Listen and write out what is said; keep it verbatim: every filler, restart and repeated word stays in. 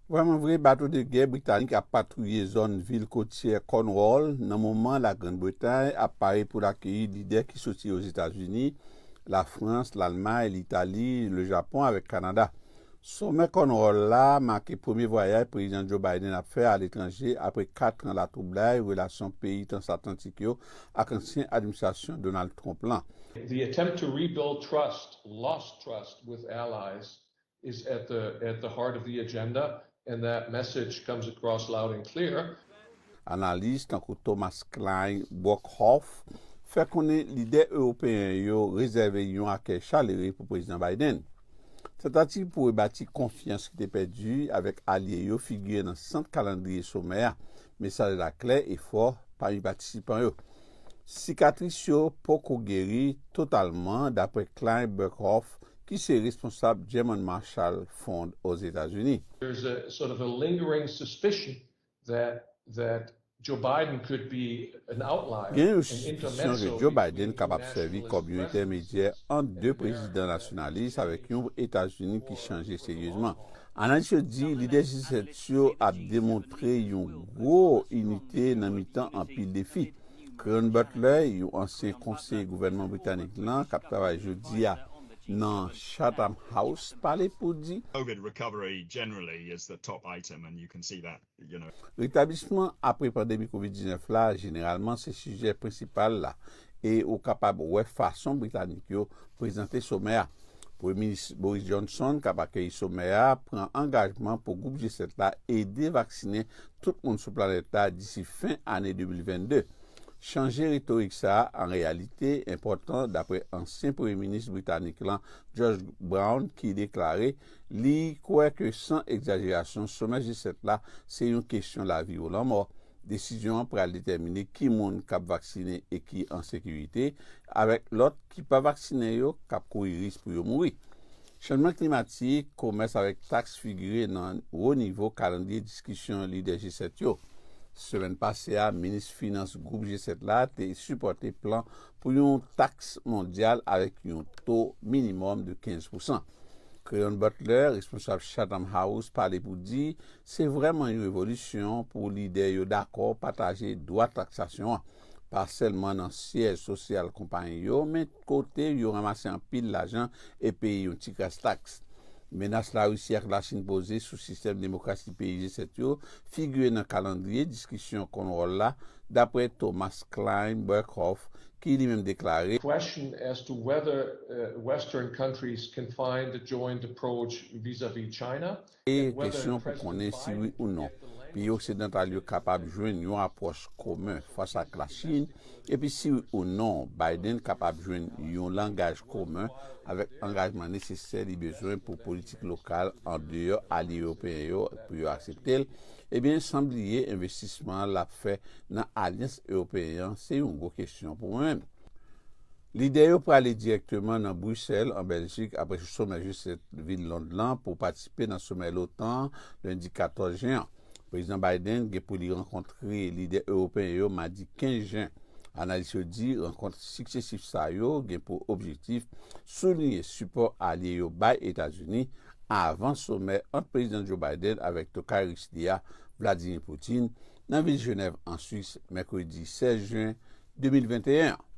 Vrèman vre, bato de gè britanik ap patwouye zòn vil kotyè Cornwall nan moman Lagrann Bretay ap pare pou l akeyi lidè ki soti Ozetazini, Lafrans, Lalmay, Litali, Lejapon avèk Kanada. Somè Cornwall la make premye vwayaj Prezidan Joe Biden ap fè aletranje apre kat an latwoublay relasyon peyi transatlantik yo ak ansyen administrasyon Donald Trump lan. The attempt to rebuild trust, lost trust with allies, is at the, at the heart of the agenda, and that message comes across loud and clear. Analis tankou Thomas Klein Brockhoff fè konnen lidè ewopeyen yo rezève yon akèy chalere pou Prezidan Biden. Tantativ pou rebati konfyans ki te pèdi avèk alye yo figire nan sant kalandriye somè a. Mesaj la klè e fò pami patisipan yo. Sikatris yo poko geri totalman, dapre Klein Brockhoff, ki se responsab German Marshall Fund Ozetazini. There's a sort of a lingering suspicion that, that Joe Biden could be an outlier. Gen yon sispisyon ke Joe Biden kapab sèvi kòm yon entèmedyè ant de prezidan nasyonalis avèk yon Etazini ki chanje seryezman. Analis yo di lidè G sèt yo ap demontre yon gwo inite nan mitan anpil defi. Creon Butler, yon ansyen konseye gouvènman britanik lan k ap travay jodi a nan Chatham House, pale pou di COVID recovery generally is the top item, and you can see that, you know. Retablisman apre pandemi kovid diznèf la jeneralman se sijè prensipal la, e ou kapab wè fason Britanik yo prezante somè a. Premye Minis Boris Johnson, k ap akeyi somè a, pran angajman pou gwoup G sèt la ede vaksinen tout moun sou planèt la disi fen ane de mil vennde. Chanje retorik sa a, an reyalite, enpòtan, dapre ansyen Premye Minis britanik lan, George Brown, ki deklare li kwè ke, san egzajerasyon, somè G sèt la se yon kesyon lavi ou lanmò. Desizyon an pral detèmine ki moun k ap vaksinen e ki an sekirite, avèk lòt ki pa vaksinen yo k ap kouri risk pou yo mouri. Chanjman klimatik, komès avèk taks figire nan wo nivo kalandriye diskisyon lidè G sèt yo. Semèn pase a, minis finans gwoup G sèt la te sipòte plan pou yon taks mondyal avèk yon to minimòm de kenz pousan. Creon Butler, responsab Chatham House, pale pou di se vrèman yon revolisyon pou lidè yo dakò pataje dwa taksasyon an, pa sèlman nan syèj sosyal konpayi yo, men kote yo ranmase anpil lajan e peye yon ti kras taks. Menas Larisi ak Lachin poze sou sistèm demokrasi peyi G sèt yo figire nan kalandriye diskisyon Cornwall la, dapre Thomas Klein Berghoff, ki li menm deklare. Question as to whether uh, Western countries can find a joint approach vis-a-vis China. E kesyon pou konnen si wi ou non peyi oksidantal yo kapab jwenn yon apwòch komen fas ak Lachin, epi si wi ou non Biden kapab jwenn yon langaj komen avèk angajman nesesè li bezwen pou politik lokal andeyò alye ewopeyen yo pou yo aksepte l, ebyen, san bliye envestisman l ap fè nan alyans ewopeyen an se yon gwo kesyon pou mwen menm. Lidè yo prale dirèkteman nan Brisèl, an Bèljik, apre somè G sèt vil Lond lan pou patisipe nan somè l'OTAN lendi katòz jen an. Prezidan Biden gen pou li rankontre lidè ewopeyen yo madi kenz jen. Analis yo di rankont siksesif sa yo gen pou objektif souliye sipò alye yo bay Etazini avan somè ant Prezidan Joe Biden avèk tokay Ris li a, Vladimir Putin, nan vil Jenèv, an Swis, mèkredi sèz jen de mil venteyen an.